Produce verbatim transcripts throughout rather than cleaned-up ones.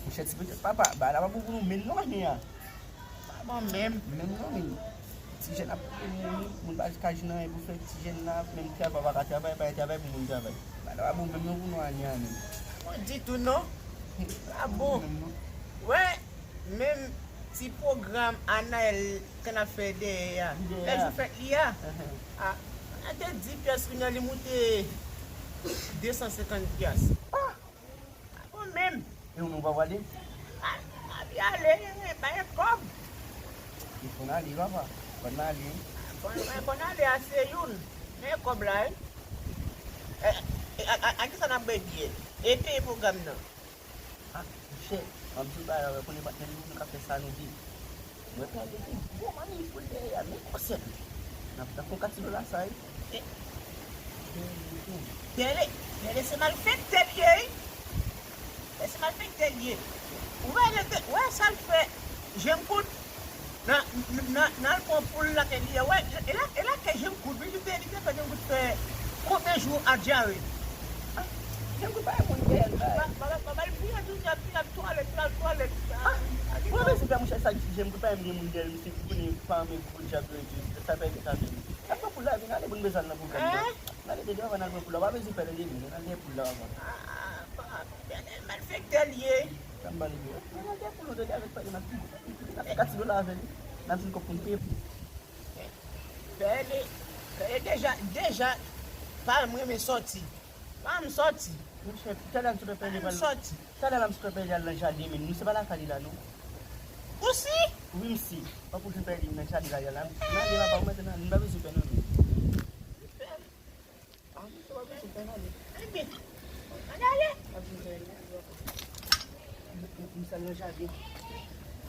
Monchè, ti pete papa, bagay la pa bon pou nou menm non, ane a. Pa bon menm. Menm non, menm. Ti jèn ap mouri, moun pa ka jwenn anyen pou fè, ti jèn la, menm travay pa ka travay, pa gen travay pou moun travay. Bagay la pa bon menm non pou nou ane a, menm. Pa bon ditou non. Pa bon. Menm non. Wè, menm ti pwogram Anaël te konn ap fè dèyè a. Dèyè a. Lè jou fèt li a. Ahan. A, a te dis pyès, kounye a li moute de san senkant pyès. Ah! Pa bon menm. E ou menm ou pa prale? A, m ap ale, pa gen kòb. Li konn ale, papa. Konn ale. Konn, konn ale a se youn. Men kòb la, wi. E, e, a, a, a kisa n ap bègye? E peye pwogram nan. Ah, monchè, m ap di w bagay la, konnen patnè m, nou ka fè sa nou vle. Mwen pral mete gwo manmi pou l dèyè a, men konsèp li. N ap, n ap fè yon kati dola sa, wi. Bèle, bèle se malfektè l ye, wi. Bèle se malfektè l ye. Ou wè, ou wè sa l fè Jenn Kout? Nan, nan, nan, nan l pran poul lakay li a. Wè, e la, e lakay Jenn Kout, wi, li te, li te fè Jenn Kout fè konbyen jou a dyare. Ah, Jenn Kout pa gen moun dèyè l, bay. Ba, ba, ba, ba l priye tou, l ap, l ap twalèt, l ap twalèt. Ah, mwen bezwen fè monchè sa, Jenn Kout pa gen moun dèyè l, misye konnen pa renmen gwo djab yo, epi sa fè li sa vini. N ap pran poul la, vin ale, pou n bezwen al nan pwogram nan. Hein? N ale devan, n al pran poul la, pa bezwen pè nan demi, n al dèyè poul la avan. Ah, ah, ah, malfektè l ye. Sa m ba li di, n al dèyè poul la, tande avèk pè nan pi. N ap fè kat ti dola avè li. N ap jwenn kòb pou n peye pou. Bèle, bèle deja, deja, pa m renmen sòti. Pa m sòti. Monchè, talè a m sot pè li pral. Pa m sòti. Talè a m sot pè li al nan jaden, men nou se pa lakay li la, non. Ou si? Wi, m si. Pa pou jwenn pè li nan jaden la, la. N ale, papa, ou mèt nan, nou pa bezwen pè, non, nou. Ah, misye pa bezwen pè nan li. Ann ale. M sal nan jaden.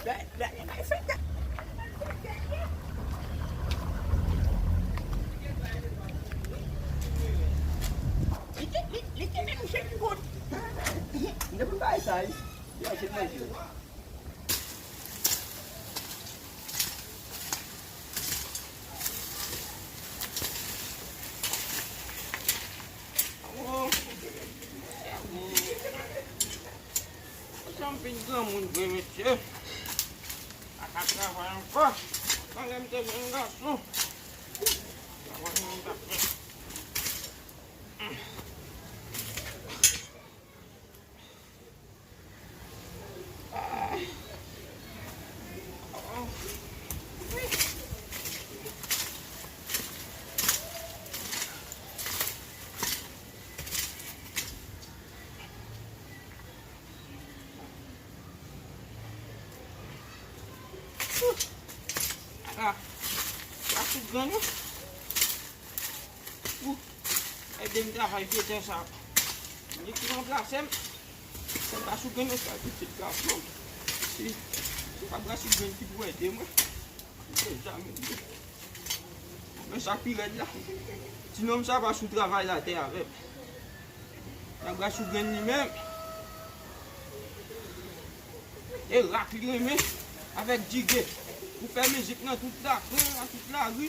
Bèle, bèle, bèle, fè tèt. Li te, li, li te menm jan kot. M te konn bay sa, wi. Li achte manje. Oh, jan m vin granmoun vre, mesye. Pa ka travay ankò. Pandan m te jèn gason, travay mwen t ap fè. Ah, pa sou grenn, non. Ou ede m travay vye tè sa. Li ki ranplase m. Se pa sou grenn sa pitit gason. Si, se pa Brasil menm ki pou ede mwen. Mwen jamè di. Men sa pi rèd la. Ti nonm sa pa sou travay la tè avè m. Nan Brasil grenn li menm. E rak li renmen avèk djigè. Pou fè mizik nan tout lakay, nan tout lari.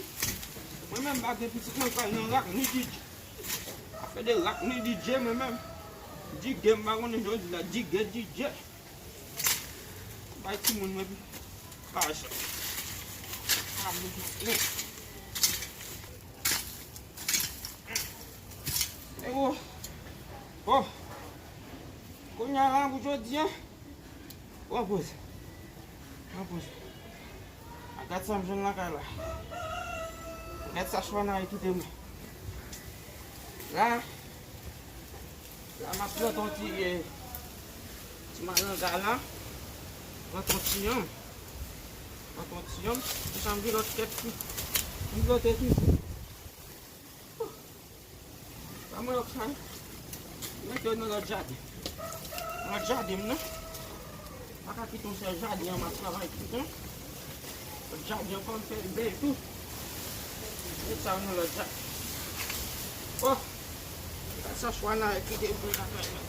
Mwen menm pa gen pitit mwen pral nan rak ni djidje. Afè de rak ni djidje mwen menm. Djigè m pa konnen jan w di la, djigè, djidje. Bay timoun mwen pi. Pa sa. Pa mwen. E wo. Bon. Kounye a la pou jodi a. Pran poz. Pran poz. A gad sa m jwenn lakay la. Gad sa Chouana kite mwen. La, la m ap pran yon ti, eh, ti malanga la. Pran yon ti yanm. Pran yon ti yanm. Pou sa m gen lòt kèk tou. M blote tou. Ba mwen lòt sa. Mete yo nan lòt jaden. Lòt jaden m nan. Pa ka kite yon sèl jaden an m ap travay tout tan. Lòt jaden an fò m fè l bèl tou. Mete sa yo nan lòt jaden. Oh! Sa Chouana kite pou lakay la.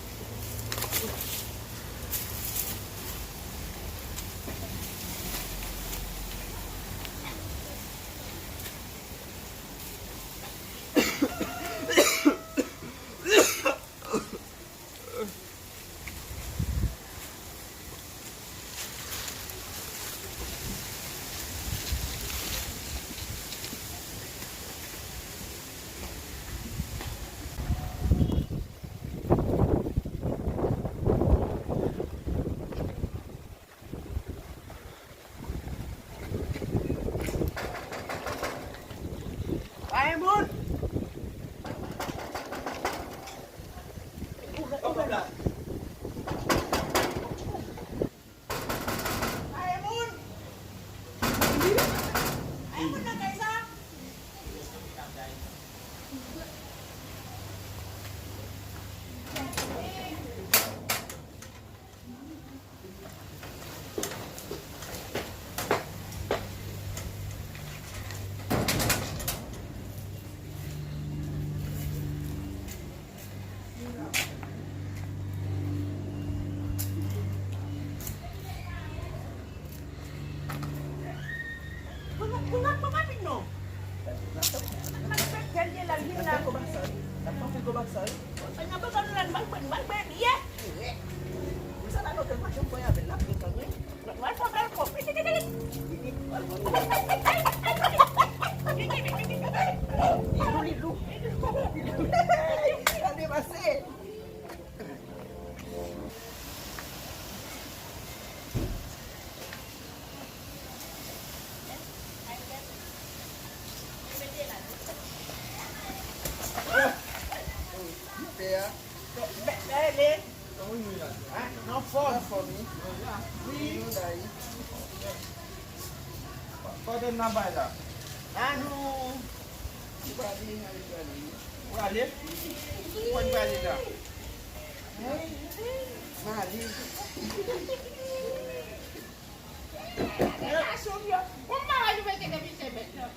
Jan mwen avè l, l ap desann, wi. Mwen fè bèl kòb. Li lou, li lou. Gade pase. Pè a. Bèle. Kòman nou ye la? An fòm. An fòm, wi. Wi. Wi, nou la, wi. Kote n nan bay la? Anou. Ou prale, ale prale, wi. Ou prale? Ou konn prale la? Mwen ale. Gason yo, yon bagay nou mete depi semèn nan.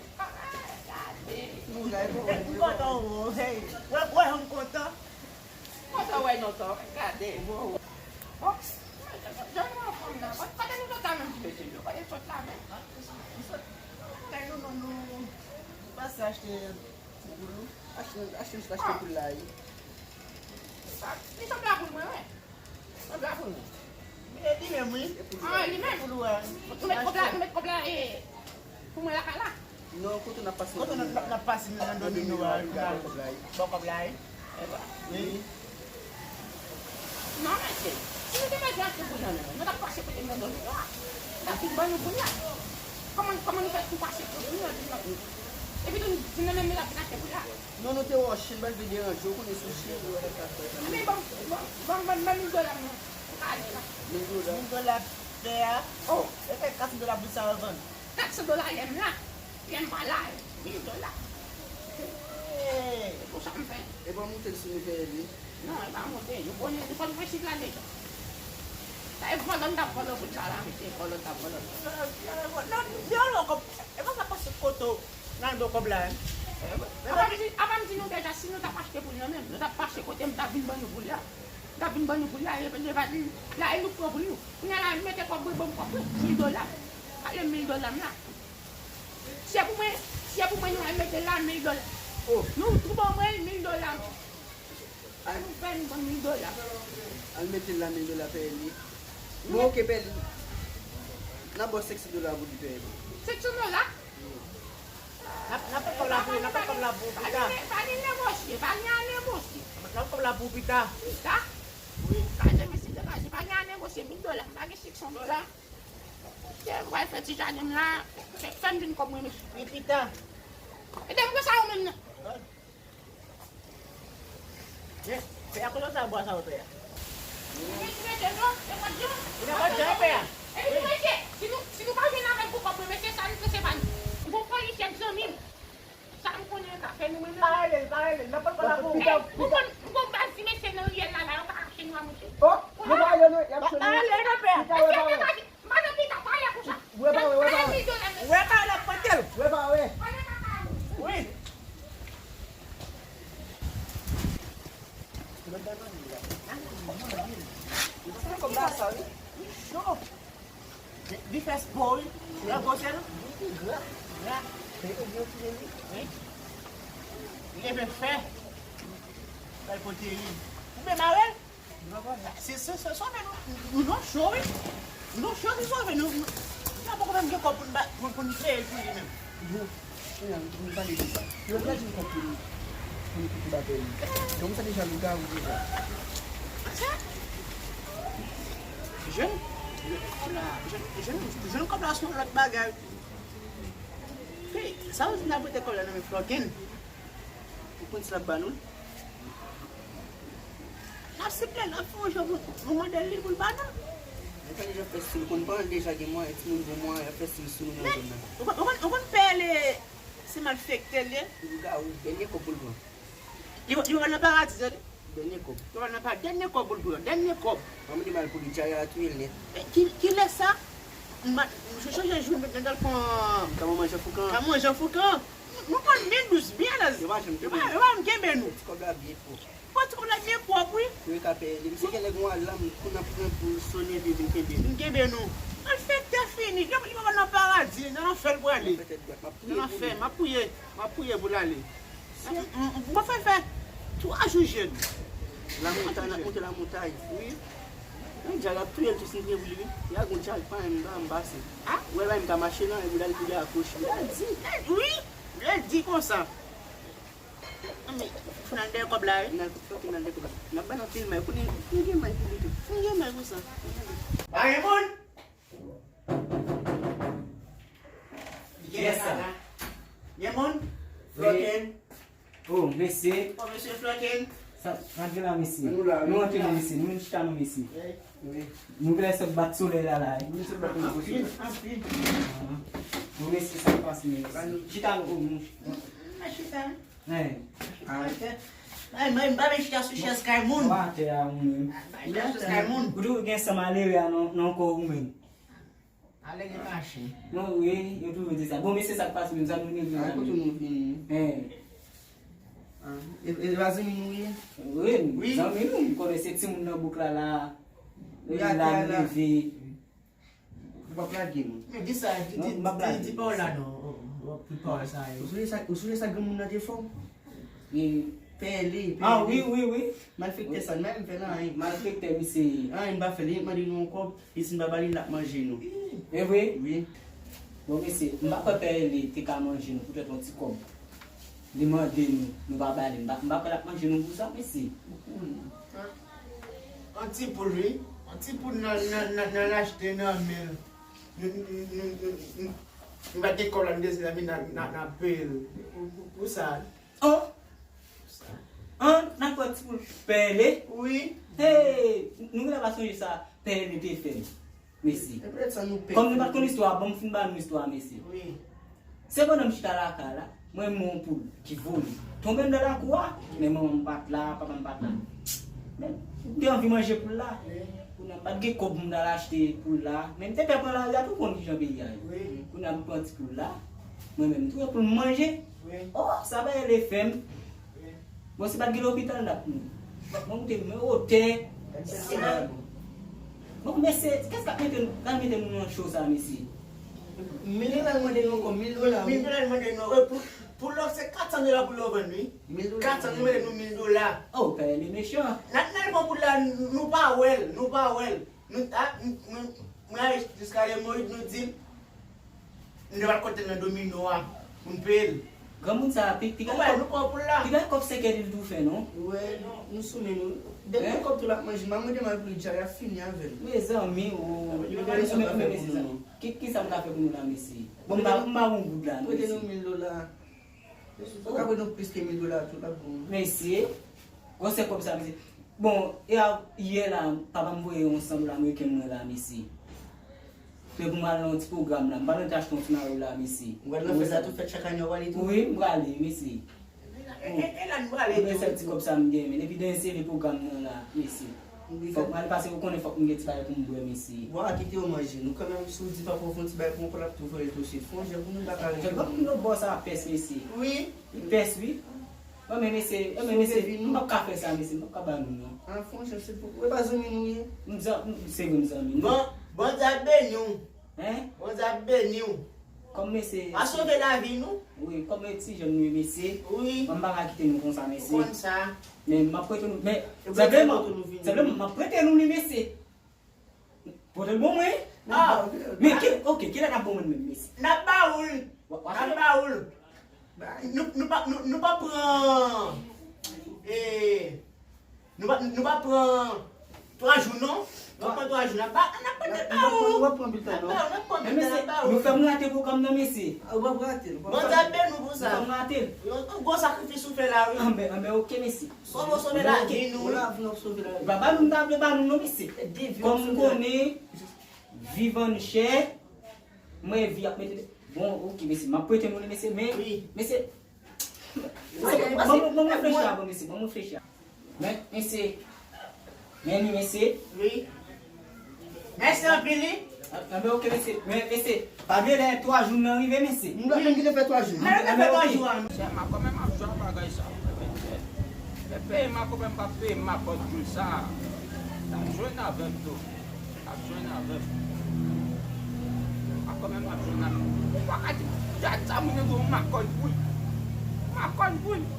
Gade. M kontan, wi. Wè, wè, m kontan. Kontan wè nou tou. Gade. Bon. Jan nou anfòm nan. Kote nou sot la menm ti mesye? Nou kote sot la menm? Kay nou, nou, nou pase achte pou poul nou. Achte, achte, achte pou l la, wi. Li sanble a poul mwen, wi. Sanble a poul mwen. E li menm, wi. Ah, li menm. Pou l, wi. Nou met kòb la, nou met kòb la, e, pou mwen lakay la. Non, kote n ap pase? Kote n ap, n ap pase nan domino a, pou n al ba w kòb la, wi. Wi. Non, mesye. Si nou te mete achte pou nou, nou t ap pase kote m nan domino a. L ap vin ban nou pou n la. Kòman, kòman nou fè pou pase pou nou, epi nou, epi nou di nou menm nou t ap vin achte pou n la? Non, nou te wè w, Chèn, m pa t vle deranje w, ou konnen se Chèn, ou wè sa k ap fèt. Men ban, ban, ban, ban, ban mil dola m nan. Mil dola? Mil dola pè a. Oh, e fè kat san dola pou sa yo vann. Kat san dola lè m la. Lè m pa la, mil dola. Hey. Se pou sa m fè. E pa monte l sou nou pè li. Non, e pa monte. Nou konnen, nou konn prensip la deja. Sa e vòlò m t ap vòlò pou sa la, mesye, vòlò m t ap vòlò. Non, non, non, non, kòb, e pa sa pase kote w nan do kòb la, hein. Apa m di, apa m di nou deja, si nou t ap achte pou nou menm, nou t ap pase kote m t ap vin ban nou pou la. M t ap vin ban nou pou la, e, e, la, e nou pran pou nou. Kounye a la, mete kòb mwen, ban m kòb mwen, mil dola. Ale mil dola m la. Si e pou mwen, si e pou mwen, nou al mete l la, mil dola. Oh. Nou tou ban mwen mil dola. Al, nou fè nou ban mil dola. Al mete l la, mil dola, pè li. Bon, oke, pè li. N ap ba w senk san dola pou li, pè li. Senk san dola? N ap, n ap fè kòb la pou, n ap fè kòb la pou pita. Pa gen, pa gen negosye, pa gen a negosye. N ap fè kòb la pou pita. Pita? Wi. Pa gen, mesye, degaje, pa gen a negosye, mil dola, pa gen senk san dola. Kè, w al fè ti jaden m la, fè, fè m jwenn kòb mwen, mesye. Wi, pita. E depi sa yo menm nan. Pè a, kote w sa bwa sa yo, pè a? Mesye, mesye, non, se pa djòl. Li nan pa djòl, pè a. Epi tou, mesye, si nou, si nou pa vin avè l pou kòb mwen, mesye, sa nou fè se pa nou. Gon polisye k zanmi m. Sa m konnen ka fè nou menm la. Pa rele l, pa rele l. N ap pran la pou ou. Ou konn, ou konn baz ti mesye nan riyèl la, la, yo ka rache nou a mouche. Oh, nou pa rele non, y ap sonn. Pa rele non, pè a. Mesye, mesye, m pa nan pita, pa rele konsa. Wè pa wè, wè pa wè. Wè pa wè, l ap pote l. Wè pa wè. Wi. Sa kòb la sa, wi. Li cho. Li fè spò, wi. Li gra, gwosè l. Li gra. Gra. Li gra, wi. Li leve fè. Bay pwoteyin. Ou byen mare l? Se, se, se sove nou. Nou, nou cho, wi. Nou cho, se sove nou. Nou, nou pa poko menm gen kòb pou n ba, pou, pou n peye l pou li menm. Bon, kounye a, nou pale de sa. Yo pèdi yon kòb pou nou, pou nou, pou nou ba pè nou. Donk, sa deja lougawou deja. Jwenn, jwenn, jwenn, jwenn kòb la se yon lòt bagay. Fi, sa yo di n ap rete kòb la nan men Flòken. Ou konn si l ap ba nou l? N ap siple, n ap fè yon jan pou nou mande l li pou l ba nou. Men tande jan fè sou l konn pran l deja gen mwayen, timoun gen mwayen, ap fè sou l sou nou nan zòn nan. Ou konn, ou konn, ou konn pè li se malfektè l ye? Lougawou, dènye kòb pou l pran. Li, li pral nan paradi, tande. Dènye kòb. Li pral nan pa, dènye kòb pou l pran, dènye kòb. Mwen mande mal pou li, djay a touye l nèt. Men ki, kilès sa? M, m chonje jou m t al pran. Ka manman Jan Foukan. Ka manman Jan Foukan. Nou konn byen dous, byen alèz. Yo pa janm kenbe nou. Yo pa, yo pa janm kenbe nou. Ti kòb la byen pwòp. Pran ti kòb la byen pwòp, wi. Wi, ka peye li. Misye genlè gon alam pou n ap pran pou l sonnen epi vin kenbe nou. Vin kenbe nou. Malfektè fini. Li, li pa nan paradi, nan lanfè l prale. Nan lanfè, m ap priye. M ap priye pou l ale. M, m, m, mwen fè fè twa jou jèn. Lamontay, n ap monte lamontay. Wi. Yon djal ap touye l tou, si m touye pou li, wi. Y a gon djal pa menm ba m pase. A, ou wè, bay m ka mache nan, epi l al tou de akwoche. Lè di, lè, wi, lè di konsa. Anben, fò n al dèyè kòb la, wi. N al fòk n al dèyè kòb la. N ap ba l anpil may. Kounye a, nou gen may pou li tou. Nou gen may pou sa. Pa gen moun? Yes, sir. Gen moun? Wi. Flokin. Oh, mesye. Oh, mesye Flokin. Sa, sa gen la, mesye. Nou la, wi. Nou antre non, mesye. Nou chita non, mesye. Wi. Wi. Nou vle sot bat solèy la, la, wi. Nou sot bat solèy. Anpil, anpil. Ah. Bon, mesye, sa k pase, mesye. Chita non, oh, nou. Mwen chita. Hey. Ah. Ay, mwen, m pa vle chita sou chèz kay moun. Ou atè a, ou menm. M pa chita sou chèz kay moun. Ou tou gen san malere a nan, nan kò ou menm. Ale gen mache. Non, wi, yo toujou di sa. Bon, mesye, sa k pase menm, sa nou vin la. Kote nou vini? Hey. Ah, e, e pa zanmi nou ye? Wi, wi, zanmi nou. M konnen se timoun nan bouk la, la. Wi, la, atè a, la. Leve. Ou p ap lage nou. Men di sa, di, di, di, di pawòl la non. Ou, ou, ou, di pawòl sa yo. Ou sonje sa, ou sonje sa granmoun nan te fè w? Pèle, pèle. Ah, wi, wi, wi. Malfektè sa, menm fè nan anyen. Malfektè, misye. Anyen pa fè, li mande nou yon kòb, e si n pa ba li, l ap manje nou. E vre? Wi. Bon, mesye, m pa kwè pèle te ka manje nou poutèt yon ti kòb. Li mande nou, nou pa ba li. M pa, m pa kwè l ap manje nou pou sa, mesye. Yon ti poul, wi. Yon ti poul nan, nan, nan, nan l achte nan men l. Nou, nou, nou pa gen kòb la, nou desi nan men n, n, n ap peye l. Pou, pou, pou sa. Oh! An, n ap pran ti poul pèle. Wi. Hey, nou genlè pa sonje sa pèle te fè. Mesye. E poutèt sa nou pè. Kòm nou pa t konn istwa a, ban m fin ba nou istwa a, mesye. Wi. Se pandan m chita lakay la, mwen wè yon poul ki vole. Tonbe anndan lakou a, men manman m pa t la, papa m pa t la. Men, m te anvi manje poul la. Wi. Kounye a, m pa t gen kòb pou m t al achte poul la. Men m te pè pran lari a tou, ou konn kijan peyi a ye. Wi. Kounye a, m pran ti poul la. Mwen menm, m touye poul m manje. Wi. Oh, sa pèle fè m. Wi. Bon, si pa t gen lopital, n t ap mouri. Bon, koute, men otè. Bon, mesye, kès k ap mete nou, k ap mete nou nan cho sa, mesye? Mil dola l mande nou ankò, mil dola, wi. Mil dola l mande nou, wi, pou, pou lòk se kat san dola pou lòk vann, wi. Mil dola. Kat san, nou mete nou mil dola. Oh, pèle mechan. N ap, n al pran poul la, nou pa wè l, nou pa wè l. Nou, a, nou, nou, nou ale jiska Lemoyid, nou di l, nou dwe al kote nan domino a, pou n peye l. Granmoun sa a, pi, pi gade kòb, pi gade kòb senkè li tou fè, non? Wi, nou sou men nou. Depi kòb tou l ap manje, m a mande mal pou li dja, y ap fini avè l. Mezanmi, o, mesye sa. Ki, ki sa m ka fè pou nou la, mesye? Bon, m pa, m pa gon goud la, non, mesye. Prete nou mil dola. Ou ka voye nou plis ke mil dola tou, l ap bon. Mesye, gwosè kòb sa, mesye. Bon, e a, yè la, papa m voye yon san dola ameriken mwen la, mesye. Se pou m al nan yon ti pwogram la. M pral rete achte yon ti mayo la, mesye. Ou pral nan fèt la tou, fèt chak ane, ou prale tou? Wi, m prale, mesye. E, e, e la nou prale tou. Mwen sèl ti kòb sa m gen, men depi dènye seri pwogram nan la, mesye. Fòk m al pase, ou konnen fòk m gen ti bagay pou m bwè, mesye. Bon, a kite yo manje. Nou kanmenm, si w di papa w fè yon ti bagay pou mwen, l ap tou voye l tou swit. Fè yon jan pou nou ta ka rete. Fè yon lòt bò sa pès, mesye. Wi. Li pès, wi. Mwen menm, mesye, mwen menm, mesye, m p ap ka fè sa, mesye. M p ap ka ba nou, non. Ah, fè yon jan, se pou, e pa zanmi nou ye? M zan-, m, se vre, m zanmi nou. Bon, Bondye ap beni w. Hein? Bondye ap beni w. Kòm mesye. Pa sove lavi nou. Wi, kòm e ti jèn nou ye, mesye. Wi. Mwen m pa ka kite nou konsa, mesye. Ou konn sa. Men m ap prete nou, men, senpleman, senpleman, m ap prete nou li, mesye. Pote l bon mwen. Ah. Men ki, ok, kilè n ap bon mwen menm, mesye? N ap ba ou l. N ap ba ou l. Nou, nou pa, nou, nou pa pran, eh, nou pa, nou pa pran twa jou, non. Nou pa pran twa jou, n ap ba, n ap pote ba ou. N ap pran, n ap pran bitan, non. N ap ba ou, n ap pran bitan, n ap ba ou. Men, mesye, nou fè m rate pwogram nan, mesye. Ou pa rate l, ou pa rate l. Bondye ap beni w pou sa. Ou pa rate l. Yon, yon gwo sakrifis ou fè la, wi. Anben, anben, ok, mesye. Sove, sove lavi nou. Ou la, nou sove lavi. Ba, ba nou, m ta vle ba nou, non, mesye. Kòm m konnen, viv an chè, mwen vi ap mete. Bon, ok, mesye, m ap prete nou li, mesye, men, mesye, mesye, ban m, ban m reflechi avan, mesye, ban m reflechi. Men, mesye. Men li, mesye. Wi. Mèsi anpil, wi. Anben, ok, mesye. Men, mesye, pa bliye lè twa jou nan rive, mesye. M pa menm kite fè twa jou. Lè nou te fè twa jou an. Makomè m ap jwe ak bagay sa. Lè peye makomè m pa peye makòn poul sa. L ap jwenn avè m tou. L ap jwenn avè m. Makomè m ap jwenn avè m. Ou pa ka di, gad sa moun nan gen yon makòn poul. Makòn poul.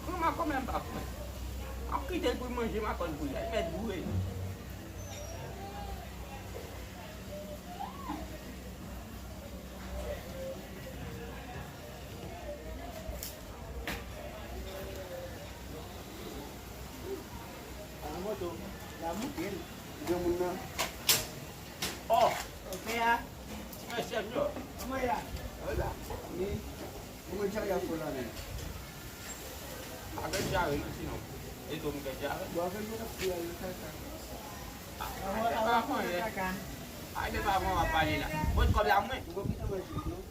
Mwen makòn menm pa fè. Ap kite l pou l manje makòn pou li. Li mèt boure. Ala moto, la moute l. Granmoun nan. Oh! Ok a. Ti mesye m yo. Kòman ye la? Hola. Wi. Kòman dyare a fè w la menm? Pa gen dyare non, sinon. E tou m gen dyare. Bon, avè m nan ap fè a yo kaka. Ah, se pa mwen. Ah, se pa mwen w ap pale la. Bon, kòb la mwen. Ou konn kite manje non.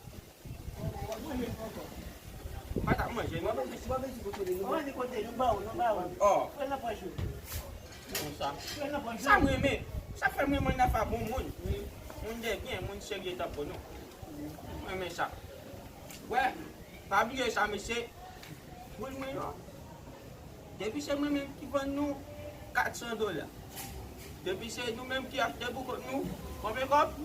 Ou pa t ap manje non. Ou pa bezwen kote li non. Ou pa bezwen kote li, nou ba ou, nou ba ou. Oh. Fè nan pòch ou. Konsa. Fè nan pòch ou. Sa m renmen. Sa fè m renmen Nafa bon moun. Wi. Moun de byen, moun serye tankou nou. M renmen sa. Wè, pa bliye sa, mesye. Boul mwen yo. Depi se mwen menm ki vann nou kat san dola. Depi se nou menm ki achte pou kont nou, konbyen kòb?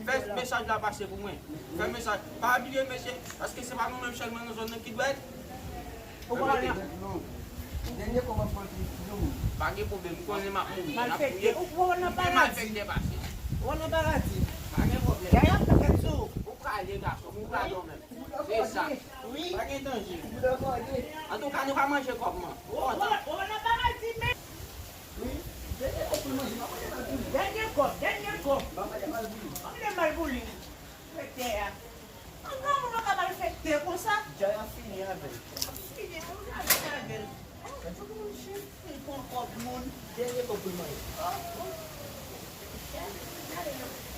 Fè mesaj la pase pou mwen. Fè mesaj. Pa bliye, mesye, paske se pa nou menm sèlman nan zòn nan ki dwèt. Ou pa wè nan... Non. Dènye kòb ap pran tout non. Pa gen pwoblèm, m konnen m ap mouri. Malfektè, ou wè nan paradi. Malfektè pase. Ou wè nan paradi. Pa gen pwoblèm. Yaya ap fè kèt sou ou. Ou prale, gason, ou prale ou menm. Se sa. Wi. Pa gen danje. Antouka, nou ka manje kòb mwen. Ou kontan. Ou nan paradi, men. Wi. Dènye kòb pou manje, pa manje mal pou li. Dènye kòb, dènye kòb. Pa manje mal pou li. Pa manje mal pou li. Malfektè a. An granmoun ou ka malfektè konsa. Dyare a fini avè l. Fini, ou ka fini avè l. Ou pran kòb moun. Dènye kòb pou manje. Oh, oh. Gade, gade.